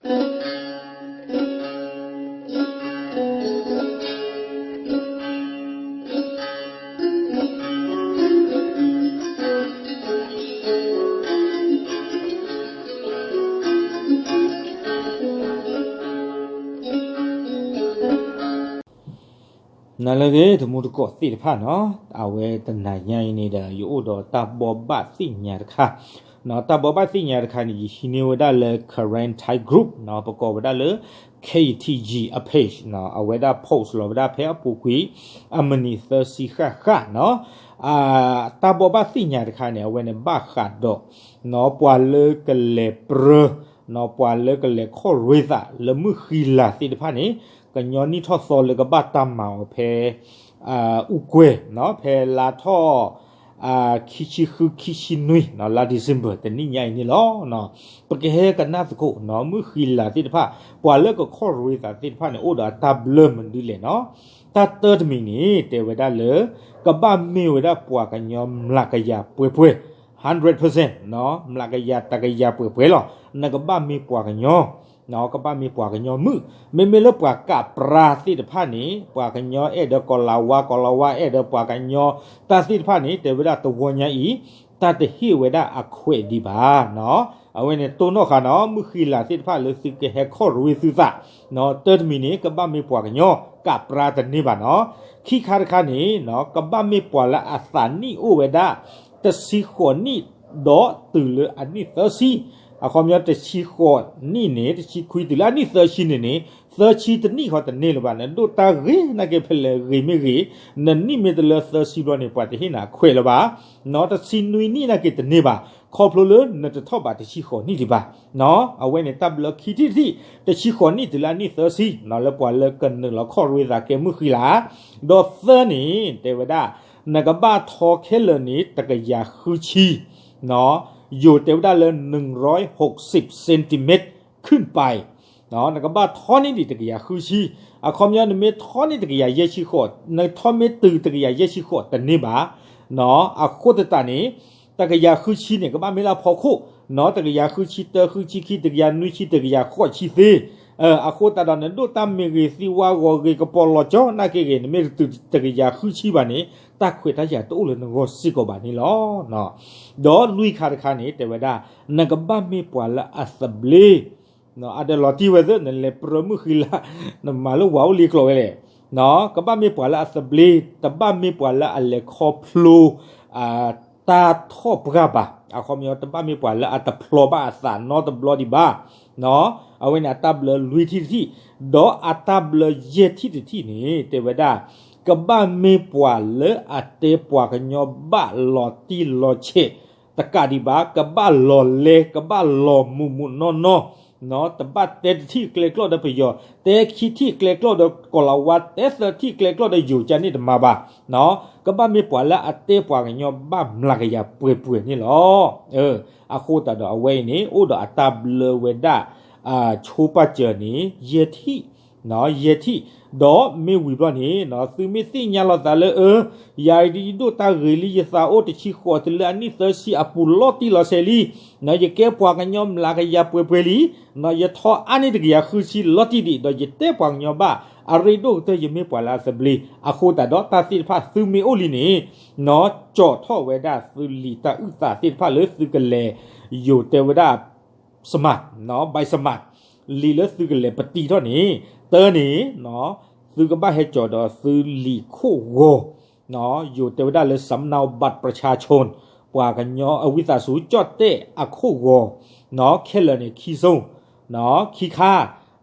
နလၢအဂ့ၤ တံၤသကိးသ့ၣ်တဖၣ်နီၤ, အဝဲတနၤညါအံၤန့ၣ်ဒီး ယအိၣ်ဒီးတၢ်ဘိးဘၣ်သ့ၣ်ညါတခါ, တၢ်ဘိးဘၣ်သ့ၣ်ညါတခါန့ၣ် ယဟံးန့ၢ်ဝဲဒၣ်လၢ Karen Thai Group နီၤ, ပကိးဝဲဒၣ်လၢ K T G အ page နီၤ, အဝဲဒၣ် post လီၤဝဲဒၣ်ဖဲအပူၤကွံာ် အမုၢ်နံၤသၢဆံဃၣ်ဃၣ်နီၤ, တၢ်ဘိးဘၣ်သ့ၣ်ညါတခါန့ၣ် အဝဲန့ၣ်ဘၣ်ဃးဒီး နီၤ ပှၤလၢကလဲၤပြၢ နီၤ ပှၤလၢကလဲၤခီၣ်ရွ့သးလၢမုၢ်ဃံလၤသ့ၣ်တဖၣ်န့ၣ် ကညီနံၣ်ထီၣ်သီလၢကဘၣ်တၢ်မၤအီၤဖဲ အူကွဲၤနီၤ ဖဲလါထီၣ် ခံဆံဃု ခံဆံနွံနီၤ လါ December တနံၣ်ညါအံၤန့ၣ်လီၤ. ပကဟဲကနၣ်သကိးနီၤ မုၢ်ဃံလၤသ့ၣ်တဖၣ် ပှၤလၢကခီၣ်ရွ့သးသ့ၣ်တဖၣ်န့ၣ် အိၣ်ဒီးအတၢ်ဘျၢမနုၤလဲၣ်နီၤ. တၢ်တၢတမံၤန့ၣ် တဲဝဲဒၣ်လၢ ကဘၣ်မ့ၢ်ဝဲဒၣ်ပှၤကညီမျးကယၤပှဲၤပှဲၤ hundred percent နီၤ မျးကယၤတကယၤပှဲၤပှဲၤလီၤ. နကဘၣ်မ့ၢ်ပှၤကညီ ကဘၣ်မ့ၢ်ပှၤကညီမုၣ်, မ့မ့ၢ်လၢပှၤကးပြါသ့ၣ်တဖၣ်န့ၣ် ပှၤကညီအဲၣ်ဒိးကီၤလၤဝါ ကီၤလၤဝါအဲၣ်ဒိးပှၤကညီ တၢ်သ့ၣ်တဖၣ်န့ၣ် တဲဝဲဒၣ်တဝီညါအံၤ တၢ်တဟ့ၣ်ဝဲဒၣ်အခွဲးဒံးဘၣ်နီၤ. အဝဲန့ၣ်တိၢ်နီၣ်ဃာ်နီၤ မုၢ်ဃံလၤသ့ၣ်တဖၣ်လၢသုကဟဲခီၣ်ရွ့သုသးနီၤ တၢတမံၤန့ၣ် ကဘၣ်မ့ၢ်ပှၤကညီ ကးပြါတန့ၢ်ဘၣ်နီၤ. ခံခါတခါန့ၣ်နီၤ ကဘၣ်မ့ၢ်ပှၤလၢအသးနံၣ်အိၣ်ဝဲဒၣ် တဆံဃိးနံၣ် ဒီးတုၤလၢအနံၣ်သၢဆံ, အခီပညီတဆံဃိးနံၣ်န့ၣ် တဆံခွံတုၤလၢအနံၣ်သၢဆံန့ၣ်န့ၣ် သၢဆံတနံၣ်ဃီတန့ၢ်လၢၤဘၣ်. နဒိၣ်တၢ်ဂ့ၤနာ်က့ဖဲလဲၣ်ဂ့ၤမ့ၢ်ဂ့ၤ, နနံၣ်မ့ၢ်တလၢသၢဆံဘျီန့ၣ် ပှၤတဟ့ၣ်နၤအခွဲးလၢၤဘၣ်နီၤ. တဆံနွံနံၣ်နာ်က့တန့ၢ်ဘၣ် ခီဖျိလၢနတထီၣ်ဘးတဆံဃိးနံၣ်ဒံးဘၣ်နီၤ. အဝဲန့ၣ်တၢ်ဘျၢခံထံၣ်တထံၣ် တဆံဃိးနံၣ်တုၤလၢအနံၣ်သၢဆံနီၤ လၢပှၤလၢကနုာ်လီၤခီၣ်ရွ့သးကဲမုၢ်ဃံလၤ ဒီးသၢန့ၣ် တဲဝဲဒၣ် နကဘၣ်ထီခဲလၢာ်န့ၣ် တကယၤဃုဆံ, ယိၤတဲဝဲဒၣ်လၢ หนึ่งร้อยหกสิบเซนติเมตรขึ้นไป နကဘၣ်ထီန့ၢ်ဒံးတကယၤဃုဆံ, အခီပညီ နမ့ၢ်ထီန့ၢ်တကယၤယဲၢ်ဆံဃိး, နထီမ့ၢ်တုၤတကယၤယဲၢ်ဆံဃိးတန့ၢ်ဘၣ်, အဃိသတးန့ၣ် တကယၤဃုဆံန့ၣ် ကဘၣ်မ့ၢ်လၢအဖီခိၣ်, တကယၤဃုဆံတၢ ဃုဆံခံ တကယၤနွံဆံ တကယၤဃိးဆံသ့, အဃိသတးဒီး နဒိၣ်တၢ်မ့ၢ်ဂ့ၤ သံဝါဂီၤဂ့ၤ ကပီၤလီၤကၠီနာ်က့ဂ့ၤ နမ့ၢ်တတုၤတကယၤဃုဆံဘၣ်န့ၣ် တၢ်ခွဲးတၢ်ယာ်တအိၣ်လၢနဂီၢ်စ့ၢ်ကီးဘၣ်န့ၣ်လီၤ. ဒီးလွံၢ်ခါတခါန့ၣ် တဲဝဲဒၣ် နကဘၣ်မ့ၢ်ပှၤလၢအသဘျ့ အဒၢးလီၤတံၢ်ဝဲသ့ၣ် နလဲၤပြၢမုၢ်ဃံလၤ နမၤလၢဝၤအိၣ်လံကျိၤဝဲလဲၣ်, ကဘၣ်မ့ၢ်ပှၤလၢအသဘျ့, တဘၣ်မ့ၢ်ပှၤလၢအလဲၤခီဖျိ တၢ်ထီၣ်ပှၢ်ဘၣ်, အခီပညီ တဘၣ်မ့ၢ်ပှၤလၢအတဖျီဘၣ်အသးနီတဘျီဒံးဘၣ်, အဝဲန့ၣ်အတၢ်ဘျၢလွံၢ်ထံၣ်တထံၣ်, ဒီးအတၢ်ဘျၢယဲၢ်ထံၣ်တထံၣ်န့ၣ် တဲဝဲဒၣ် ကဘၣ်မ့ၢ်ပှၤလၢအတဲပှၤကညီဘၣ်လီၤတံၢ်လီၤဆဲး တကးဒံးဘၣ် ကဘၣ်လီၤလဲ ကဘၣ်လီၤမုာ်မုာ်နီၢ်နီၢ်, တဘၣ်တဲတထံၣ်ကျဲကျီၢ်ဒီးပယီၤ, တဲခံထံၣ်ကျဲကျီၢ်ဒီးကီၤလၤဝါ, တဲသၢထံၣ်ကျဲကျီၢ်ဒီးယိၤကန့ၣ်တမၤဘၣ်, ကဘၣ်မ့ၢ်ပှၤလၢအတဲပှၤကညီဘၣ်မျးကယၤပှဲၤပှဲၤန့ၣ်လီၤ. အဃိသတးဒီးအဝဲအံၤန့ၣ် အိၣ်ဒီးအတၢ်ဘျၢဝဲဒၣ် ဆိပာ်စၢၤန့ၣ် ယဲၢ်ထံၣ် ယဲၢ်ထံၣ်, ဒီးမ့ၢ်ဝံၤဘျီန့ၣ် သုမ့ၢ်သ့ၣ်ညါလီၤသးလၢ အၢ ယၤဒ်ယဒိၣ်တၢ်ဂ့ၤလံ ယသးအိၣ်တဆံဃိးတုၤလၢအနံၣ်သၢဆံအပူၤလီၤတံၢ်လီၤဆဲးလံ, ယကဲပှၤကညီမျးကယၤပှဲၤပှဲၤလံ, ယထီအါန့ၢ်တကယၤဃုဆံလီၤတံၢ်ဒံး ဒီးယတဲပှၤကညီဘၣ် အရ့ဒိၣ်ကတၢၢ်ယမ့ၢ်ပှၤလၢအသဘျ့, အဃိသတးဒီးတၢ်သ့ၣ်တဖၣ်သုမ့ၢ်အိၣ်လံန့ၣ် ကၠီၣ်ထီၣ်ဝဲဒၣ်သုလံာ်တၢ်အုၣ်သးသ့ၣ်တဖၣ်လၢသုကလဲၤ ယိၤတဲဝဲဒၣ် စမး, ဘၣ်စမး, လံာ်လၢသုကလဲၤပတံထီၣ်န့ၣ်, တၢန့ၣ် သုကဘၣ်ဟဲကၠီၣ်ဒီးသုလံာ်ခိၣ်ဂီၤ, ယိၤတဲဝဲဒၣ်လၢ สำเนาบัตรประชาชน ပှၤကညီအဝံသးစူၤ ကၠီၣ်တဲၣ်အခိၣ်ဂီၤ, ခဲလၢာ်န့ၣ် ခံစိ, ခံခါ,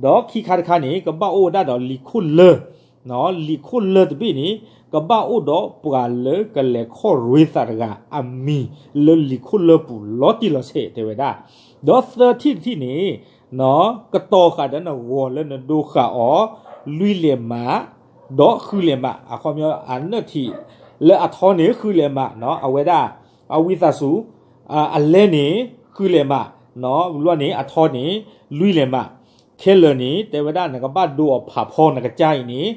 ဒီးခံခါတခါန့ၣ် ကဘၣ်အိၣ်ဝဲဒၣ်ဒီးလံာ်ခိၣ်လၢ လံာ်ခိၣ်လၢတဘ့ၣ်န့ၣ် ကဘၣ်အိၣ်ဒီးပှၤလၢကလဲၤခီၣ်ရွ့သးတဂၤအမံၤလၢလံာ်ခိၣ်လၢပူၤလီၤတံၢ်လီၤဆဲးတဲဝဲဒၣ်, ဒီးသၢထံၣ်တထံၣ်န့ၣ် ကတီၤဃာ်ဒီးနဂီၤလၢနဒိဃာ်အီၤ လွံၢ်လဲၣ်မး ဒီးဃုလဲၣ်မး, အခီပညီအနၢၣ်ထံးလၢအထီန့ၣ်ဃုလဲၣ်မး, အဝဲဒၣ် အဝံသးစူၤ အလဲန့ၣ် ဃုလဲၣ်မး, ဝံၤဘျီန့ၣ် အထီန့ၣ် လွံၢ်လဲၣ်မး, ခဲလၢာ်န့ၣ် တဲဝဲဒၣ်နကဘၣ်ဒိအီၤဖးဖီနကစၢ်အံၤန့ၣ်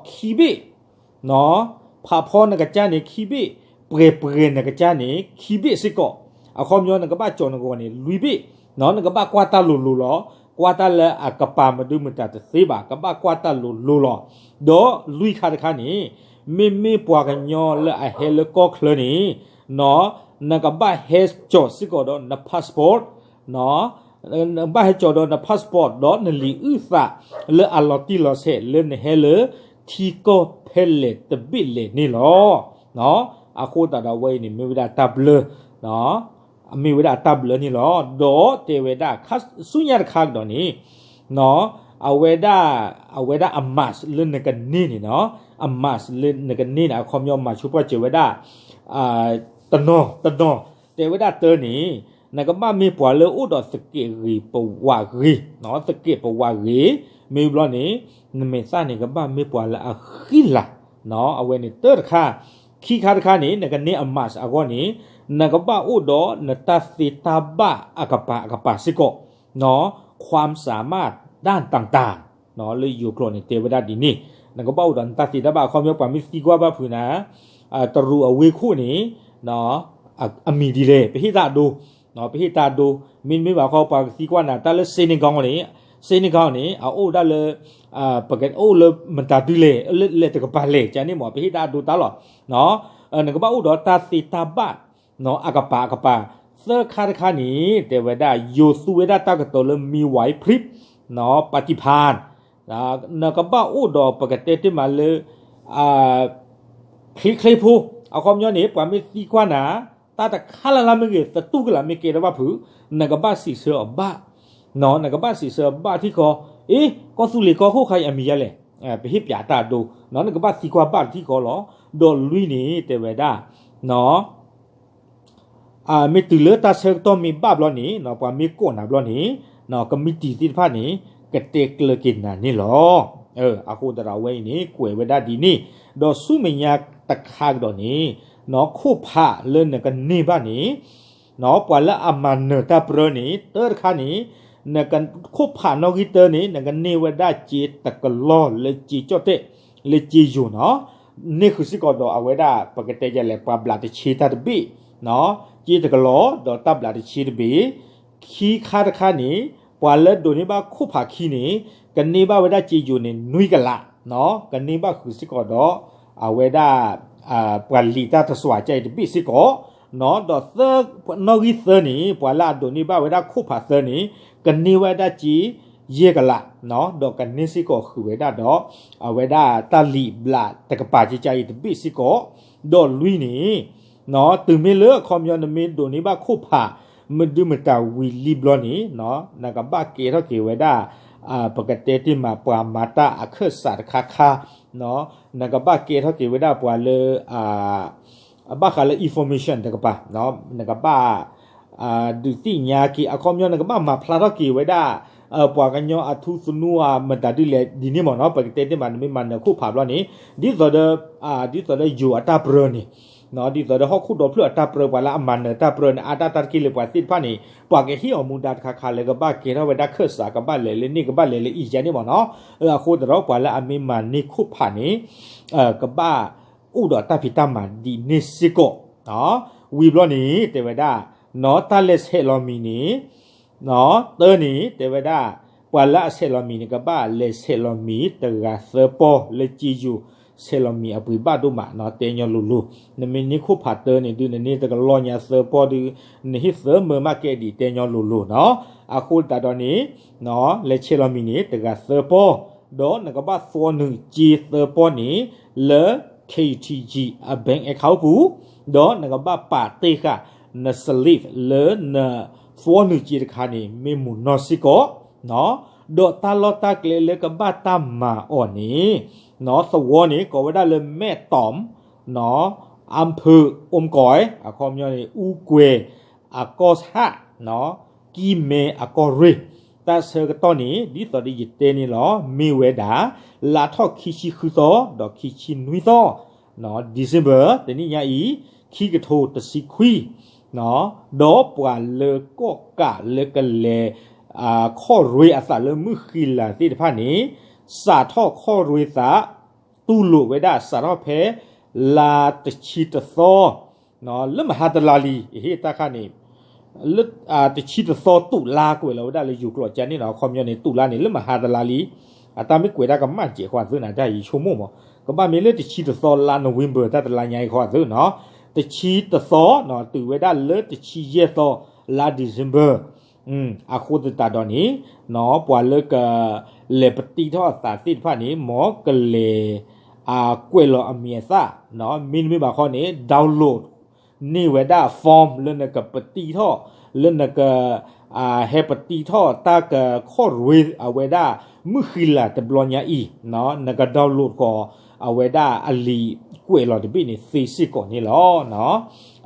ခံဘ့ၣ်, ဖးဖီနကစၢ်န့ၣ် ခံဘ့ၣ်, ပှဲၤပှဲၤနကစၢ်န့ၣ် ခံဘ့ၣ်စ့ၢ်ကီး, အခီပညီနကဘၣ်ကၠီၣ်နဂီၤန့ၣ် လွံၢ်ဘ့ၣ်, နကဘၣ်ကွၢ်တၢ်လိၤလိၤလီၤ ကွၢ်တၢ်လၢအကပၤမဒုမတၤတသ့ဘၣ်, ကဘၣ်ကွၢ်တၢ်လိၤလိၤလီၤ. ဒီးလွံၢ်ခါတခါန့ၣ်, မ့မ့ၢ်ပှၤကညီလၢအဟဲလၢကီၢ်ချၢန့ၣ်, နကဘၣ်ဟဲကၠီၤစ့ၢ်ကီးဒီးန passport, နဘၣ်ဟဲကၠီၤဒီးန passport ဒီးနလံာ်အုၣ်သးလၢအလီၤတံၢ်လီၤဆဲးလၢနဟဲလၢထံကီၢ်ဖဲလဲၣ်တဘ့ၣ်လဲၣ်န့ၣ်လီၤ. အဃိသတးဒီးအဝဲအံၤန့ၣ် မ့ၢ်ဝဲဒၣ်တၢ်ဘျၢ မ့ၢ်ဝဲဒၣ်အတၢ်ဘျၢန့ၣ်လီၤ. ဒီးတဲဝဲဒၣ်ဆူညါတခါကဒီးန့ၣ်, အဝဲဒၣ်, အဝဲဒၣ်အ mask လၢနကန့ၢ်န့ၣ်နီၤ, အ mask လၢနကန့ၢ်န့ၣ် အခီပညီမၤဆိပှၢ်စၢၤဝဲဒၣ် တနီၤတနီၤ, တဲဝဲဒၣ်တၢန့ၣ်, နကဘၣ်မ့ၢ်ပှၤလၢအိၣ်ဒီးသကဲးပဝးဂ့ၤ, သကဲးပဝးဂ့ၤ, မ့ၢ်ဘျီန့ၣ်, နမဲာ်သၣ်န့ၣ်ကဘၣ်မ့ၢ်ပှၤလၢအဃံလၤ, အဝဲန့ၣ်တၢတခါ, ခံခါတခါန့ၣ် နကန့ၢ်အ mask အဂီၢ်န့ၣ်, နကဘၣ်အိၣ်ဒီးနတၢ်သ့တၢ်ဘၣ်အကပၤအကပၤစ့ၢ်ကီး, ความสามารถด้านต่างๆ လၢယိၤကျိာ်န့ၣ် တဲဝဲဒၣ်ဒ်န့ၣ်, နကဘၣ်အိၣ်ဒီးနတၢ်သ့တၢ်ဘၣ် အခီပညီ ပှၤမ့ၢ်သံကွၢ်ဘၣ်ဖုးနၤ, တရူးအဝ့ၢ်ခိၣ်န့ၣ် အမံၤဒ်လဲၣ်, ပဟ့ၣ်တၢ်အဒိ, ပဟ့ၣ်တၢ်အဒိ, မ့တမ့ၢ်ဘၣ်ခီ ပှၤကသံကွၢ်နၤ တၢ်လၢ Senegal န့ၣ်, Senegal န့ၣ် အအိၣ်ဒၣ်လၢ, ပကအိၣ်လၢမတၤဒုလဲၣ်, လဲၣ်တကပၤလဲၣ် ကန့ၣ်မ့ၢ် ပဟ့ၣ်တၢ်အဒိတၢ်လီၤ. နကဘၣ်အိၣ်ဒီးတၢ်သ့တၢ်ဘၣ် အကပၤအကပၤ, သၢခါတခါန့ၣ် တဲဝဲဒၣ် ယိၤသူဝဲဒၣ်တၢ်ကတိၤလၢ มีไหวพริบ ปฏิภาณ နကဘၣ်အိၣ်ဒီးပကတဲတ့ၢ်မးလၢ ချ့ချ့ဖိ, အခီပညီန့ၣ် ပှၤမ့ၢ်သံကွၢ်နၤ တၢ်တခါလၢ်လၢ်မ့ၢ်ဂ့ၤ သတူၢ်ကလာ်မ့ၢ်ကဲထီၣ်ဘၣ်ဖုး, နကဘၣ်စံးဆၢအီၤဘၣ်, နကဘၣ်စံးဆၢအီၤဘၣ်ထံၣ်ဃီ, အ့ ကီၢ်သူလ့ၤကီၢ်ခိၣ်ခါအံၤအမံၤယါလဲၣ်, ပဟ့ၣ်ပၠးတၢ်အဒိ, နကဘၣ်သံကွၢ်ဘၣ်ထံၣ်ဃီလီၤ. ဒီးလွံၢ်န့ၣ် တဲဝဲဒၣ် မ့ၢ်တုၤလၢတၢ်ဆၢကတီၢ်မ့ၢ်ဘၣ်ဘျီန့ၣ် ပှၤမ့ၢ်ကိးနၤဘျီန့ၣ် ကမံးတံာ်သ့ၣ်တဖၣ်န့ၣ် ကတဲကျၢၤက့ၤနၤန့ၣ်လီၤ. အဃိသတးဒီးအဝဲအံၤန့ၣ် ကွဲးဝဲဒၣ်ဒ်န့ၣ်, ဒီးဆူမဲာ်ညါတခါကဒီးန့ၣ် ခိၣ်ဖးလၢနကန့ၢ်ဘၣ်န့ၣ် ပှၤလၢအမၤနၢၤတၢ်ပြၢန့ၣ် တၢတခါန့ၣ် နက ခိၣ်ဖးနီၣ်ဂံၢ်တၢန့ၣ် နကန့ၢ်ဝဲဒၣ်စ့တကလီၢ်လၢစ့ကၠီၣ်တဲၣ် လၢစ့ယိၤနီၤ, န့ၢ်ဃုာ်စ့ၢ်ကီးဒီးအဝဲဒၣ် ပကတဲယလဲၣ် ပှၤဘျးတဆ့တၢ်တဘ့ၣ်, စ့တကလီၢ် ဒီးတၢ်ဘျးတဆ့တဘ့ၣ်, ခံခါတခါန့ၣ် ပှၤလၢဒိးန့ၢ်ဘၣ်ခိၣ်ဖးခံန့ၣ် ကန့ၢ်ဘၣ်ဝဲဒၣ်စ့ယိၤန့ၣ် နွံကလး, ကန့ၢ်ဘၣ်ဃုာ်စ့ၢ်ကီးဒီး အဝဲဒၣ် ပှၤလံာ်တၢ်တစွၤကါအံၤတဘ့ၣ်စ့ၢ်ကီး, ဒီးသၢ နီၣ်ဂံၢ်သၢန့ၣ် ပှၤလၢအဒိးန့ၢ်ဘၣ်ဝဲဒၣ်ခိၣ်ဖးသၢန့ၣ် ကန့ၢ်ဝဲဒၣ်စ့ယဲၢ်ကလး, ဒီးကန့ၢ်စ့ၢ်ကီးဃုာ်ဝဲဒၣ်ဒီး အဝဲဒၣ်တၢ်လံာ်ဘျးတကပၤကါအံၤတဘ့ၣ်စ့ၢ်ကီး, ဒီးလွံၢ်န့ၣ် တုၤမ့ၢ်လၢအခီပညီနမ့ၢ်ဒိးန့ၢ်ဘၣ်ခိၣ်ဖး မဒုမတၤဝံၤလံဘျီန့ၣ် နကဘၣ်ကဲထီၣ်က့ၤဝဲဒၣ် ပကတဲတ့ၢ်မး ပှၤမၤတၢ်အခၢၣ်စးတခါခါ, နကဘၣ်ကဲထီၣ်က့ၤဝဲဒၣ်ပှၤလၢ အဘၣ်ဃးလၢ information တကပၤ, နကဘၣ် ဒုးသ့ၣ်ညါက့ၤ အခီပညီ နကဘၣ်မၤဖျါထီၣ်က့ၤဝဲဒၣ် ပှၤကညီအထူသနူအမတၤဒ်လဲၣ်ဒ်န့ၣ်မ့ၢ်နီၤ, ပကတဲတ့ၢ်မး နမ့ၢ်မၤနၢၤခိၣ်ဖးဘျီန့ၣ် ဒ်သိးဒီး ဒ်သိးဒီးယိၤအတၢ်ပြၢန့ၣ် ဒ်သိးဒီးဟီၣ်ခိၣ်ဒီဖျၢၣ်အတၢ်ပြၢ ပှၤလၢအမၤနၢၤတၢ်ပြၢန့ၣ် အါတၢ်တၢ်တက့ၢ်လၢပှၤသ့ၣ်တဖၣ်န့ၣ် ပှၤကဟ့ၣ်အီၤမူဒါတခါခါလၢကဘၣ်ကဲထီၣ်ဝဲဒၣ် ခၢၣ်စး ကဘၣ်လဲၤလၢန့ၣ် ကဘၣ်လဲၤလၢအံၤကါန့ၣ်မ့ၢ်နီၤ, အဃိသတးဒီး ပှၤလၢအမ့ၢ်မၤန့ၢ်ခိၣ်ဖးန့ၣ် ကဘၣ်အိၣ်ဒီးတၢ်ဖံးတၢ်မၤဒ်န့ၣ်စ့ၢ်ကီး, ဝံၤဘျီန့ၣ် တဲဝဲဒၣ် နီၢ် တၢ်လဲၤဆဲးလီၤမံၤန့ၣ် နီၢ် တၢန့ၣ် တဲဝဲဒၣ် ပှၤလၢအဆဲးလီၤမံၤန့ၣ် ကဘၣ်လဲၤဆဲးလီၤမံၤတဂၤသၢပီၢ် လၢစ့ယိၤဆဲးလီၤမံၤအပှ့ၤဘၣ်ဒိၣ်မးနီၤ, တဲညီလိၤလိၤ, နမ့ၢ်န့ၢ်ခိၣ်ဖးတၢန့ၣ် ဒုးနန့ၢ်တကလီၢ်ညါသၢပီၢ်ဒုး နဟ့ၣ်သၢမၢမးကဲဒံး တဲညီလိၤလိၤနီၤ, အဃိသတးဒီးန့ၣ် လဲၤဆဲးလီၤမံၤန့ၣ် တဂၤသၢပီၢ်, ဒီးနကဘၣ်သွီနုာ်စ့သၢပီၢ်န့ၣ် လၢ ခ့ၣ်ယူၣ်ထံၣ်ကၠံၣ် အ bank account ပူၤ, ဒီးနကဘၣ်ပာ်တ့ၢ်ဃာ် န slip လၢနသွီနုာ်စ့တခါန့ၣ် မ့ၢ်မုၢ်နီၢ်စ့ၢ်ကီး, ဒီးတၢ်လီၢ်တၢ်ကျဲလၢကဘၣ်တၢ်မၤအီၤန့ၣ် သဝီန့ၣ် ကိးဝဲဒၣ်လၢ မဲၢ်တီၣ် အၣ်ဖၢၣ် အိၣ်ကီၢ် အခီပညီန့ၣ် အူကွဲၤ အကီၢ်ဆၣ် ကံမဲအကီၢ်ရ့ၣ်, တၢ်ဆၢကတီၢ်န့ၣ် ဒ်သိးဒီးယတဲန့ၣ်လီၤ, မ့ၢ်ဝဲဒၣ် လါထီၣ်ခံဆံဃုသီ ဒီးခံဆံနွံသီ, December တနံၣ်ညါအံၤ ခံကထိတဆံခွံ, ဒီးပှၤလၢကီၢ်ကးလၢကလဲၤ ခီၣ်ရွ့အသးလၢမုၢ်ဃံလၤသ့ၣ်တဖၣ်န့ၣ် စးထီၣ်ခီၣ်ရွ့သး တူၢ်လိာ်ဝဲဒၣ်စးထီၣ်ဖဲ လါတဆံတသီ လၢမဟါတလါလံ အဟ့ၣ်တၢ်ခါန့ၣ် လၢ တဆံတသီ တူၣ်လါ ကွဲးလီၤဝဲဒၣ်လၢယိၤကျိာ်ကါန့ၣ်နီၤ, အခီပညီန့ၣ် တူၣ်လါန့ၣ် လၢမဟါတလါလံ, အတၢ်မ့ၢ်ကွဲးတၢ်ကမၣ်စဲးဃီသ့နၤ တၢ်ယဆိကမိၣ်မး, ကဘၣ်မ့ၢ်လၢတဆံတသီ လါ November တၢ်တလါညါအံၤဃီသ့နီၤ, တဆံတသီနီၤ တုၤဝဲဒၣ်လၢတဆံယဲၢ်သီ လါ December အဃိသတးဒီးန့ၣ် ပှၤလၢက လဲၤပတံထီၣ်အသးသ့ၣ်တဖၣ်န့ၣ် မ်ကလဲၤ အကွဲးလီၤအမံၤအသၣ်, မ့တမ့ၢ်ဘၣ်ဃီန့ၣ် download န့ၢ်ဝဲဒၣ် form လၢနကပတံထီၣ်, လၢနက ဟဲပတံထီၣ်တၢ်ကခီၣ်ရ့အဝဲဒၣ် မုၢ်ဃံလၤတဘျီညါအံၤ, နက download ဃီၤ အဝဲဒၣ်အလံာ်ကွဲးလီၤတဘ့ၣ်န့ၣ် သ့စ့ၢ်ကီးန့ၣ်လီၤ.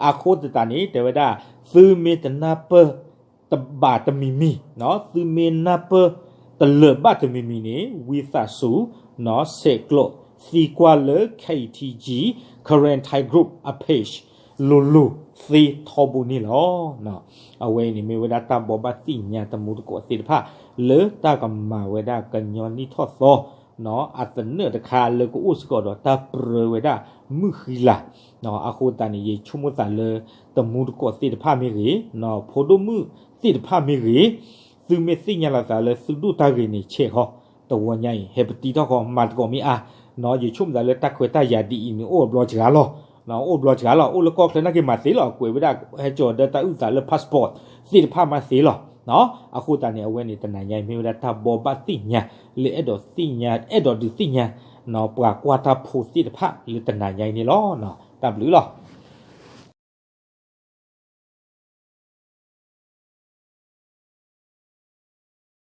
အဃိသတးန့ၣ် တဲဝဲဒၣ် သုမ့ၢ်တနၢ်ပၢၢ် တဘၣ်တမံၤမံၤ, သုမ့ၢ်နၢ်ပၢၢ် တလၢာ်ဘၣ်တမံၤမံၤန့ၣ် ဝံသးစူၤ ဆဲးကျိးသံကွၢ်လၢ K T G Karen Thai Group အ page လိၤလိၤသ့ထီဘိန့ၣ်လီၤ. အဝဲအံၤန့ၣ်မ့ၢ်ဝဲဒၣ်တၢ်ဘိးဘၣ်သ့ၣ်ညါတမူတကိးသ့ၣ်တဖၣ် လၢတၢ်ကမၤဝဲဒၣ်ကညီနံၣ်ထီၣ်သီ အသနၢၣ်တခါလၢကအိၣ်စ့ၢ်ကီးဒီးတၢ်ပြၢဝဲဒၣ်မုၢ်ဃံလၤ, အဃိသတးန့ၣ် ယဆိကမိၣ်သးလၢ တမူတကိးသ့ၣ်တဖၣ်မ့ၢ်ဂ့ၤ, ဖိဒိၣ်မုၣ်သ့ၣ်တဖၣ်မ့ၢ်ဂ့ၤ, သုမ့ၢ်သ့ၣ်ညါလီၤသးလၢသုဒိၣ်တၢ်ဂ့ၤန့ၣ် ဆဲးဃီၤ တဝီညါအံၤ ဟဲပတံထီၣ်ဃီၤ မၤသကိးမ့ၢ်အါ, ယဆိကမိၣ်သးလၢတၢ်ခွဲးတၢ်ယာ်ဒ်အံၤန့ၣ် အိၣ်ဘျီစှၤလီၤ, အိၣ်ဘျီစှၤလီၤ, အိၣ်လၢကီၢ်ချၢနာ်က့မၤသ့လီၤ, ကွဲးဝဲဒၣ် ဟဲကၠီၤဒီးတၢ်အုၣ်သးလၢ passport သ့ၣ်တဖၣ်မၤသ့လီၤ. အဃိသတးန့ၣ် အဝဲန့ၣ်တနၤညါအံၤ မ့ၢ်ဝဲဒၣ်တၢ်ဘိးဘၣ်သ့ၣ်ညါ လၢအဲၣ်ဒိးသ့ၣ်ညါ အဲၣ်ဒိးဒုးသ့ၣ်ညါ ပှၤကွၢ်တၢ်ဖိသ့ၣ်တဖၣ်လၢတနၤညါအံၤန့ၣ်လီၤ. တၢ်ဘျုးလီၤ.